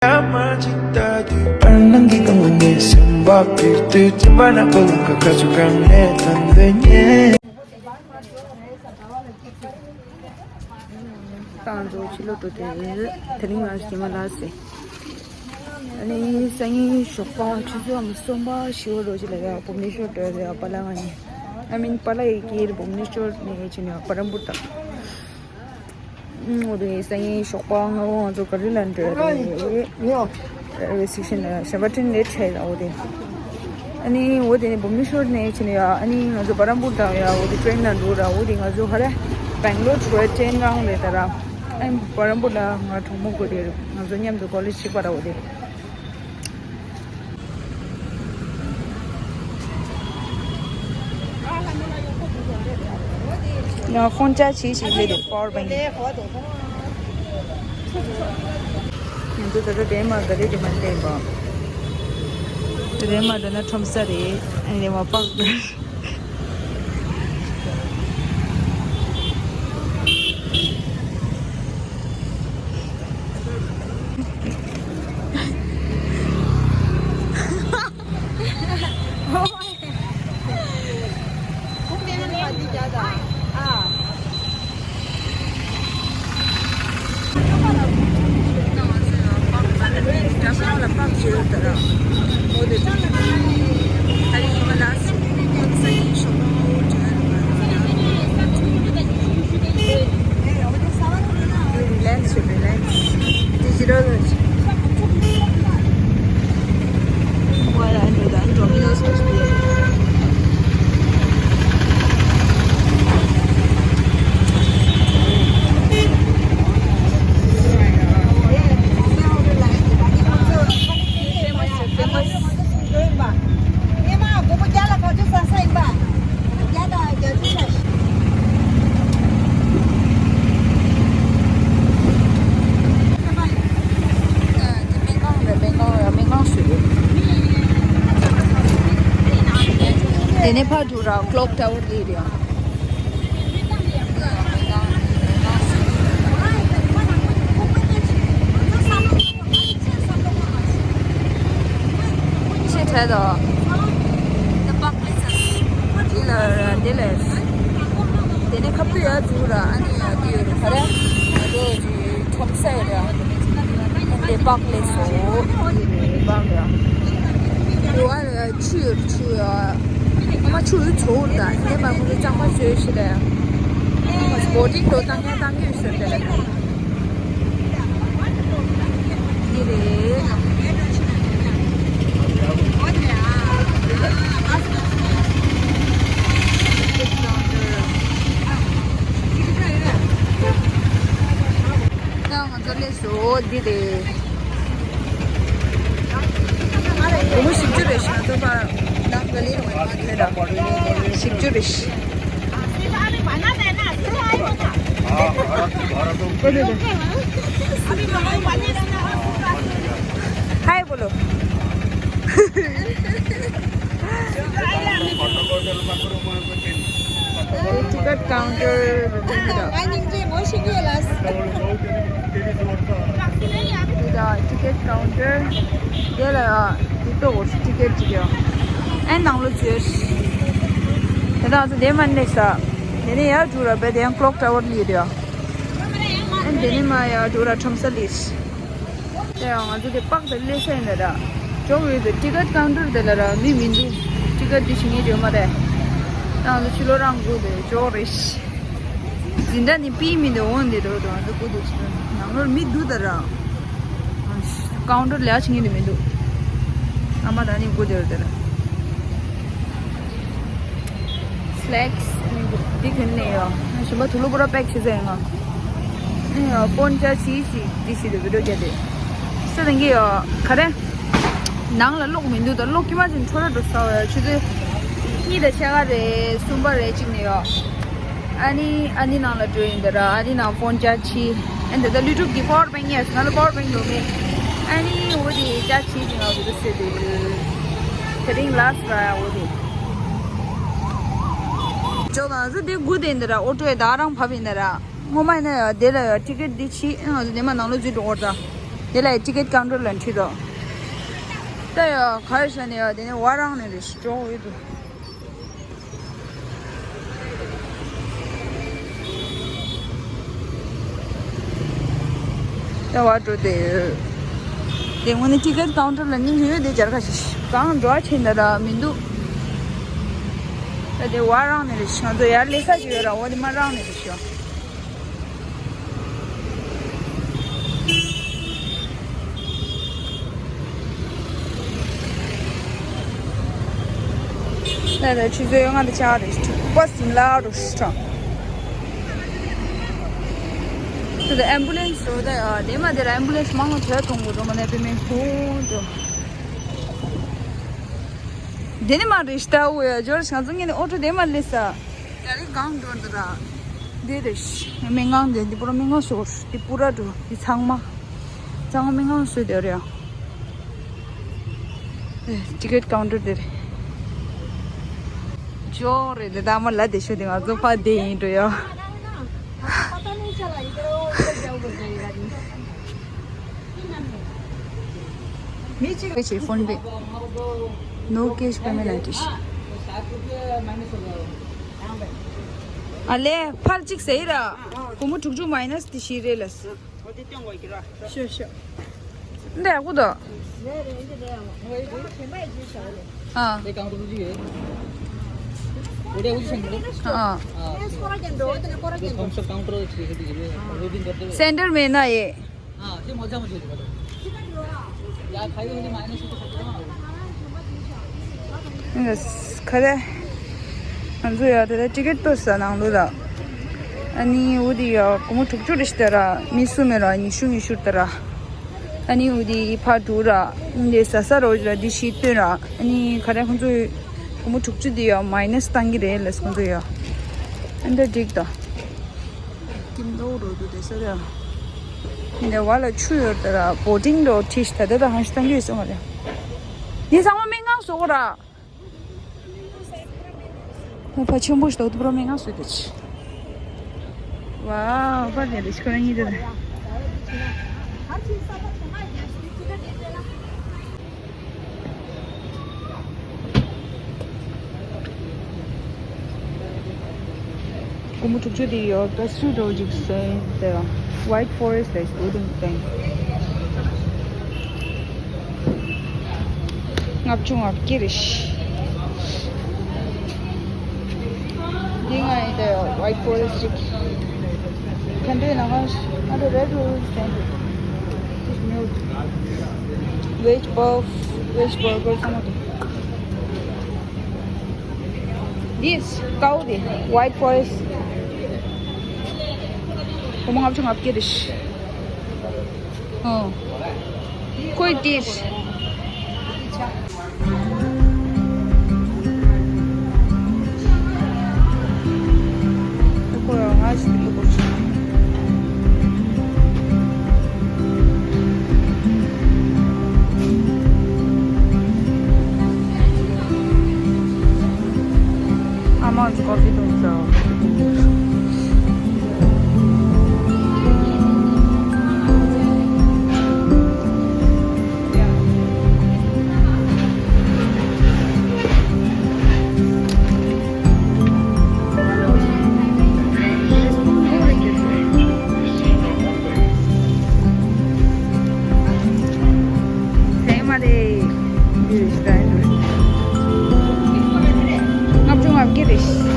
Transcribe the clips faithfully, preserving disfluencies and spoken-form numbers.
ཡ་མ་ཅིག་ལྟ་དུས་པར་སྣང་གི་སྒང་ལ་ངའི་སེམས་པ་ཕུལ་དུས། སེམས་པ་ནང་ཁོ་ལ་ཁ་ཁ་ཚུར་གང་ནས་ཐོན་འདོད་ཉེ། ཏང་ཚོ་ཕྱི་ལོག་ཏུ་དེ་དེ་རིང་ང་ཞིག་མ་ལ་སེ། ཨ་ནི་སང་ཉིན་ཞོགས་པ་ཆུ་ཚོད་ཨ་མ་གསུམ་པ་བཞི་པ་ལོ་ཅིག་ལ་ཡ་བུབ་ནེ་ཤོར་འགྲོ་ཡ་པ་ལ་ང་ཉིན། ཨ་མིན་པ་ལ་ཡི་གེ་བུབ་ནེ་ཤོར་ནས་ཕྱིན་ཡ་པ་རམ་པུར་དང་། འོ་དེ་སང་ཉིན་ཞོགས་པ་སྔ་པོ་ང་ཚོ་ག་རི་ལ་འགྲོ་རེད། རེ་སི་ཤན་ལ་ཞབས་པ་ཏྲེན་ལེ་ཁྲེ་ལ་འོ་དེ། ཨ་ནི་འོ་དེ་ནི་བུབ་ནེ་ཤོར་ནས་ཕྱིན་ཡ། ཨ་ནི་ང་ཚོ་བ་རམ་པུར་དང་ཡ་འོ་དེ་ཏྲེན་ལ་འགྲོ་ར། འོ་དེ་ང་ཚོ་ཧ་ར་བེང་ལོར་འགྲོ་ཡ་ཏྲེན་རང་རེད་ད་ར། ཨ་ནི་བ་རམ་པུར་ལ་ང་གྲོགས་མོ་དགོས་དེ་རེད། ང་ཚོ་མཉམ་དུ་ཀོ་ལེཇ་གཅིག་པ་ར་འོ་དེ། ཡང་ཧྥོན་ཆར་ཇི་བྱེད་ཀྱི་འདུག་པ་ཝར་བེང་། ང་ཚོ་ད་ལྟ་དེ་མ་ག་རེ་དེ་མ་བལྟས་པ། དེ་མ་འདི་ན་ཁྲོམ་ས་རེད། ཨ་ནི་དེ་མ་པག Relax, relax. Digital. What I know that Domino's must be. དེ་ནས་ཕར་འགྲོ་ར་ཀློག་ཊ་ཝར་ལི་རེད། ཆེ་ཕྲ་དང་། འདི་ལ་འདི་ལ། དེ་ནས་ཁ་པུ་ཡ་འཛུགས་ར། ཨ་ནི་ཡ་འདི་ཡོད་ར། ག་རེ་ང་ཚོ་ཁྲོམ་ས་ཡོད་ར། འདི་པག་ལེ་སོ། འདི་པག་ལེ། འདི་བ་ཆུ་ཡོད་ར་ཆུ་ཡ། ཨ་མ་ཆུ་ཡོད་ཚོ་ར། ད་འདི་མ་ཁོ་ཚོ་ལྕང་མ་བཟོས་ཤི་ལ། ཨ་མ་སི་པོ་ཊིང་དོ་བཏང་ཡ་བཏང་གི་ཡོད་ཟེར་དེ་ལ། འདི་རེད། ད་ང་ཚོ་སླེབས་སོང་། འདི་རེད། སྒོར་མོ་བཞི་བཅུ་རེད་ཤག་ང་ཚོ་ཕར་ནང་ག་ལེར་འོང་མ་ཐོན་ར། བཞི་བཅུ་རེད་ཤག Hi बोलो। Ticket counter ticket counter ये ला। ཏོག་ཏོག་ཊི་ཀེཊ་ཅིག་ཡོད། ཨེ་ནང་ལོགས་ཅིག་ཡོད། དེ་དག་ཚོ་དེ་མ་ནས་ས། དེ་ནས་ཡར་འགྲོ་ར་བས་དེ་ཡང་ཀློག་ཊ་ཝར་ལི་རེད། ཨེ་དེ་ནས་མ་ཡར་འགྲོ་ར་ཁྲོམ་ས་ལི། དེ་ཡང་ང་ཚོ་དེ་པག་དེ་ལས་ས་ཡིན་ལ་ར། ཇོག་ཡོད་དེ་ཊི་ཀེཊ་ཀའུན་ཊར་དེ་ལ་ར་མི་མི་འདུག་ཊི་ཀེཊ་དེ་ཞིག་ངེས་བྱོས་མ་རེད། ད་ང་ཚོ་ཕྱི་ལོགས་རང་དགོས་དེ་ཇོག་རེད། འཛིན་གྲྭ་ནི་པི་མི་འདུག་འོང་དེ་འགྲོ་དང་འདུག་དགོས་དེ་ཕྱི་ལོགས་ནང་ལོར་མི་འདུག་ད་ར། ཀའུན་ཊར་ལས་ཆེ་ངེས་དེ་མི་འདུག་ཨ་མ་ད་ནི་དགོས་དེ་ར་དེ་ར། སི་ལེག་སི་འདི་གོན་ནས་ཡོད། ཞིམ་པ་དུ་ལུ་པོ་ར་པེག་བྱེད་ཟེར་ཡོད། ཨ་ཡོད་ཕོན་ཅ་ཆི་ཞིག་འདི་ཞིག་དུ་བི་ཌིའོ་བརྒྱབ་དེ། སི་ལེང་གི་ཡོད་ག་རེ། ནང་ལ་གློག་མི་འདུག་ད་གློག་ཁྱི་མ་ཅིན་འཕྲོ་ར་འགྲོ་ས་བ་ཆུ་ཚོད་གཉིས་དང་ཕྱེད་ཀ་རེད་གསུམ་པ་རེད་གཅིག་ནས་ཡོད། ཨ་ནི་ཨ་ནི་ནང་ལ་འགྲོ་ཡིན་ད་ར། ཨ་ནི་ནང་ཕོན་ཅ་ཆི། ཨ་ནི་ད་ལྟ་ལུས་ཕྲུག་གི་པ་ཝར་བེང་ཡས་ང་ལ་པ་ཝར་བེང་ཡོད་མེད། ཨ་ནི་འོ་དེ་ཅ་ཆི་ཅིག་ང་ལ་འདུག་ཟེར་དེ། དེ་རིང་ལ་སི་ར་ཡ་འོ་དེ། ཅོག་དང་ཟི་དེ་དགུ་དེ་ཡིན་ད་ར། ཨོ་ཊོ་ཡ་ད་རང་བབས་ཡིན་ད་ར། སྔོན་མ་ཡིན་ན་ཡ་དེ་ལ་ཡ་ཊི་ཀེཊ་འདི་ཕྱིས། ཨ་ང་ཚོ་དེ་མ་ནང་ལོགས་འཛུལ་འགྲོ་གོ་ད། དེ་ལ་ཊི་ཀེཊ་ཀའུན་ཊར་ལ་འཁྲིད་དོ། ད་ཡ་ག་རེ་ཟེར་ནས་ཡ་དེ་ནས་བ་རང་ནས་རེ་ཞིག་འགྲོ་འོས་འདུག་ད་བ་འགྲོ་དེ་ཡོད། དེ་དངོས་གནས་ཊི་ཀེཊ་ཀའུན་ཊར་ལ་སྙིང་རྗེ་ཡོད་དེ་སྦྱར་ཁ་ཞིག་གང་འགྲོ་ཕྱིན་ད་ར་མི་འདུག་ད་དེ་བ་རང་ནས་རེ་ཞིག་ང་ཚོ་ཡར་སླེབས་ས་ཞིག་ཡོད་ར་འོ་དེ་མ་རང་ནས་རེ་ཞིག་ལ་ལ་ཆུ་ཚོད་ལྔ་དང་ཕྱེད་ཀ་རེད། པ་སིམ་ལ་རུ་ཤྲ། ཆུ་ཚོད་ཨེམ་བུ་ལན་སི་རོ་ད་དེ་མ་དེ་ར་ཨེམ་བུ་ལན་སི་མང་ང་ཐོས་གཏོང་དགོས་རོ་མ་ནས་པེ་མེན་ཧུ་འགྲོ། དེ་ནི་མ་རེད་ཤི་ད་འུ་ཡ་ཇོར་ང་ཚོ་ངས་ནི་ཨོ་ཊོ་དེ་མ་སླེབས་ས། ད་རེས་གང་འགྲོ་འདི་ར། འདི་རེད་ཤི། སྨན་ཁང་འདི་འདི་པུ་ར་སྨན་ཁང་ཟེར་འདི་པུ་ར་འགྲོ་འདི་ཚང་མ། ཚང་མ་སྨན་ཁང་ཟེར་དེ་རེད་ཡ། ཨེ་ཊི་ཀེཊ་ཀའུན་ཊར་དེ་རེད། ཇོ་རེད་དེ་ད་མ་ལ་དེ་ཤོད་དེ་ང་ཚོ་ཕ་དེ་ཡིན་འགྲོ་ཡ། ཕྱི་ཕྱི་ཕོན་པེ། No cash payment addition. ཨ་ལས་ཕར་གཅིག་ཟེར་ར། སྒོར་མོ་དྲུག་ཅུ་མའི་ནས་དེ་བཞི་རེད་ལ། ཤོ་ཤོ། འདི་ཡག་པོ་འདུག་ཨ། ཨ། སེན་ཊར་མེད་ན་ཡེ། ཨིན་ག་ཁ་རེ། ང་ཚོ་ཡ་དེ་ལ་ཊི་ཀེཊ་ཏོ་ས་ནང་ལོ་ལ། ཨ་ནི་འུ་དི་ཡ་སྒོར་མོ་དྲུག་ཅུ་རེ་ཞིག་དེ་ར་མི་གསུམ་མེད་ར་ཉི་ཤུ་ཉི་ཤུ་དེ་ར། ཨ་ནི་འུ་དི་ཕ་དྲུག་ར་འདི་ས་ས་རོ་ར་འདི་ཤི་སྟོན་ར་ཨ་ནི་ཁ་རེ་ཁོང་ཚོ་སྒོར་མོ་དྲུག་ཅུ་དེ་ཡ་མའི་ནས་བཏང་གི་རེད་ལས་ཁོང་ཚོ་ཡ། ཨ་འདི་འགྲིག་ད། ཀིམ་དོ་རོ་དུ་དེ་ས་ར། འདི་བ་ལ་ཆུ་ཡོད་དེ་ར་བོ་ཊིང་རོ་ཁྲིད་ད་དེ་ད་ཧང་ཤི་བཏང་གི་ཡོད་སོང་བ་རེད། འདི་ཚང་མ་སྨན་ཁང་བཟོ་གོ་ར། ད་ཕ་ཆེན་པོ་ཞིག་ཏོག་ཏུ་པྲོ་མེ་ང་སུ་དེ་ཆི། ཝའོ་པར་ནེ་རེ་ཤི་ཁོ་རང་གཉིས་དེ་རེད། སྒོར་མོ་དྲུག་ཅུ་དེ་ཡོད་ད་སུ་འགྲོ་འཇིགས་སེ་དེ་White Forest དེ་སུ་དུང་དེ། ལྔ་བཅུ་ང་བརྒྱད་རེད་ཤི། འདི་ང་ཡི་དེ་White Forest ཅིག་ཁ་འདོད་ན་ཁ་ང་དེ་Red Rose དེ་ཅིག་མེད། Veg puff, veg burger ཚང་མ་འདུག་འདིས་ཀའོ་དེ་White Forest། སྒོར་མོ་ལྔ་བཅུ་ང་བརྒྱད་རེད་ཤི། ཨོ། ཁོས་དེར། ཁོ་ཡང་ང་ཞིག་ཏུ་ལུག་གོ། ཨ་མ་ཚོ་ཀོ་ཕི་འཐུང་ཚར། ལྔ་བཅུ་ང་བརྒྱད་རེད།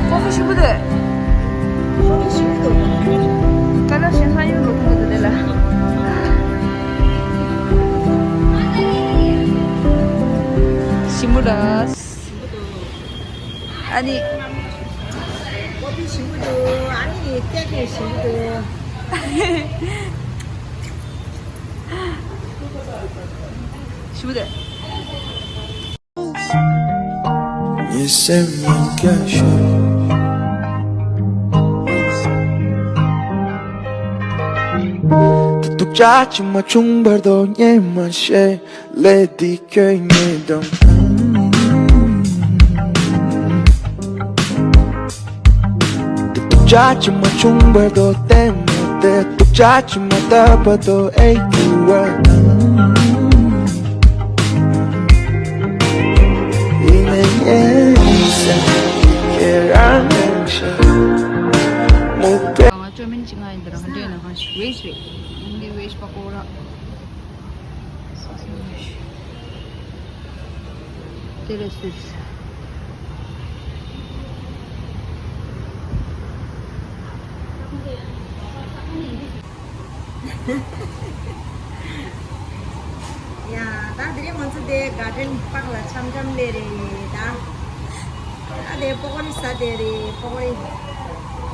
ཀོ་ཕི་ཞིམ་པོ་འདུག་ཀ་ལ་ཞིམ་ས་ཡོད་འགྲོ་ཐུབ་འདུག་དེ་ལ། ཞིམ་པོ་འདུག་ཨ་ནི། ཀོ་ཕི་ཞིམ་པོ་འདུག་ཨ་ནི་ཀེག་ནི་ ཞུ་དེ། ངའི་སེམས་ཡང་བསྐྱར་ཤོར། ད་སྡུག་ཅག་ཅིག་མ་བྱུང་བར་དུ། ངས་མ་ཤེས་ལས་འདི་ཁྱོད་ངའི་གདོང་། ད་སྡུག་ཅག་ཅིག་མ་བྱུང་བར་དུ། བལྟས་མ་བལྟས་སྡུག་ཅག་ཅིག་མ་བཏབ་བར་དུ། ཨེ་ཡུ་ཝར་ནང་། ཡིན་ནའི་ངའི་སེམས་ཁྱེད་རང་ཡང་ཤར། མུ་པེ། ང་ཅོ་མིན་ཅི་ང་ཡིན་དེ་རང་འདྲེ་ན་གང་ཞིག་ཝེ་ཤི་རེད། འདི་ཝེ་ཤི་པ་ཀོ་ར། དེ་ལས་སུད། ཡ། ད་དེ་རིང་ང་ཚོ་དེ་གར་ཌེན་པཱག་ལ་འཆམ་འཆམ་སླེབས་རེད་ད། ད་དེ་པོ་ཀོ་རི་ཟ་བསྡད་རེད། པོ་ཀོ་རི།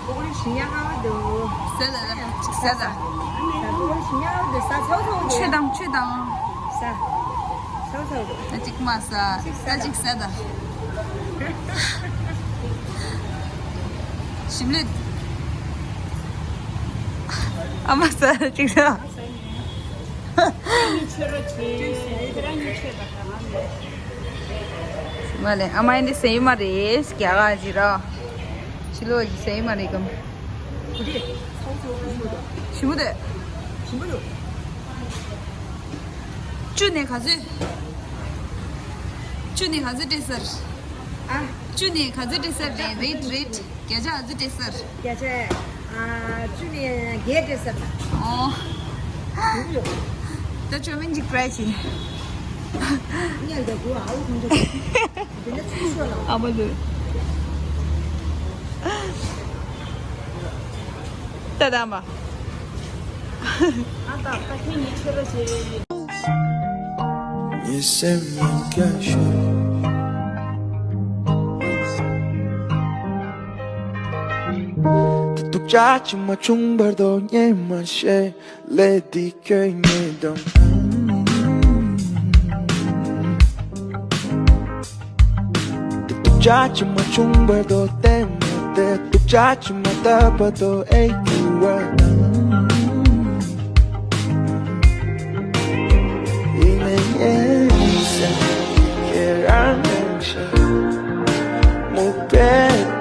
པོ་ཀོ་རི་ཞིམ་ཡག་ཧ་བ་འདུག་ཟ་ཟ་ཟ་ཟ་ཟ། ད་པོ་ཀོ་རི་ཞིམ་ཡག་ཧ་བ་འདུག་ཟ་ཚོགས་ཚོགས་འདུག་ཆུ་དང་ཆུ་དང་། ཟ། ཚོགས་ཚོགས་འདུག་ད་ཅིག་མ་ཟ། ད་ཅིག་ཟ་ད། ཞིམ་ལེ། ཨ་མ་ཟ་ཅིག་ཟ། མ་ལེ། ཨ་མ་ཡིན་དེ་ཟེར་ཡི་མ་རེད། རྒྱ་གར་ཅིག་ར། ཕྱི་ལོགས་ཀྱི་ཟེར་ཡི་མ་རེད་གམ། ཞིམ་པོ་འདུག་ཞིམ་པོ་འདུག་བཅུ་ནས་ག་ཚོད། བཅུ་ནས་ག་ཚོད་སྤྲད་ཟེར། ཨ། བཅུ་ནས་ག་ཚོད་སྤྲད་ཟེར་རེད། རེད་རེད། བརྒྱ་ཆ་ག་ཚོད་སྤྲད་ཟེར། བརྒྱ་ཆ། ཨ། བཅུ་ནས་བརྒྱད་སྤྲད་ཟེར། ཨོ། ཡོད་ཡོད། ད་ཅོ་མིན་གཅིག་ཊ་རའི་བྱེད། ངས་ལས་འགུལ་ཨའུ་ཁོང་ཚོ། དེ་ནས་ཚུར་ཤོག་ལ། ཨ་མ་ལོས། ད་ད་མ། ཨ་ད་ད་ཁྱེད་གཉིས་ཆོས་ར་བྱེད། ངའི་སེམས་ཡང་བསྐྱར་ཤོར། ད་སྡུག་ཅག་ཅིག་མ་བྱུང་བར་དུ། ངས་མ་ཤེས་ལས་འདི་ཁྱོད་ངའི་གདོང་། ད་སྡུག་ཅག་ཅིག་མ་བྱུང་བར་དུ། བལྟས་མ་བལྟས་སྡུག་ཅག་ཅིག་མ་བཏབ་བར་དུ། ཨེ་ཡུ་ཝར་ནང་། ཡིན་ནའི་ངའི་སེམས་ཁྱེད་རང་ཡང་ཤར། མུ་པེ།